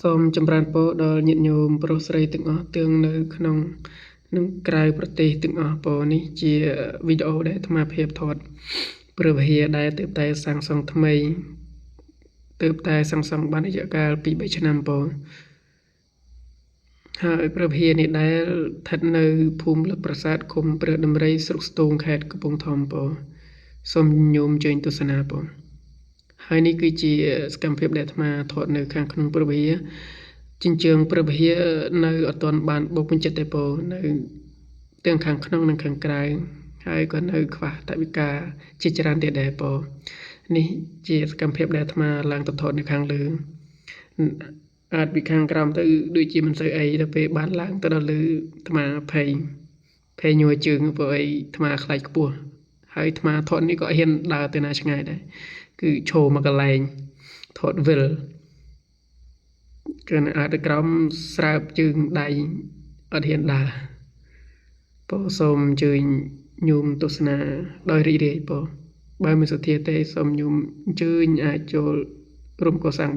សូមចម្រើនពរដល់ញាតិញោមប្រុសស្រីទាំងអស់ទាំងនៅក្នុងនិងក្រៅប្រទេសទាំងអស់ពរនេះជាវីដេអូដែលអាត្មាភាពថតព្រះវិហារដែលទើបតែសាងសង់ថ្មីទើបតែសាងសង់បានរយៈកាល2 3ឆ្នាំពរហើយព្រះវិហារនេះដែលស្ថិតនៅភូមិលឹកប្រាសាទឃុំព្រះដំរីស្រុកស្ទោងខេត្តកំពង់ធំពរសូមញោមអញ្ជើញទស្សនាពរហើយនេះគឺជាសកម្មភាពដែលអាត្មាថតនៅខាងក្នុងព្រះវិហារចិញ្ចើងព្រះវិហារនៅអត់ទាន់បានបូកបញ្ចិតទេពរនៅទាំងខាងក្នុងនិងខាងក្រៅហើយក៏នៅខ្វះតវិការជាច្រើនទៀតដែរពរនេះជាសកម្មភាពដែលអាត្មាឡើងទៅថតនៅខាងលើអាចពីខាងក្រោមទៅដូចជាមិនសូវអីដល់ពេលបានឡើងទៅដល់លើអាត្មាភ័យភ័យញ័រជើងព្រោះអីអាត្មាខ្លាចខ្ពស់ហើយអាត្មាថតនេះក៏ហ៊ានដើរទៅណាឆ្ងាយដែរគឺឈរមកកន្លែងថតវិលគឺអាចទៅក្រោមស្រើបជើងដៃអត់ហ៊ានដើរពរសូមអញ្ជើញញោមទស្សនាដោយរីករាយពរបើមិនសទ្ធាទេសូមញោមអញ្ជើញអាចចូលរួមកសាង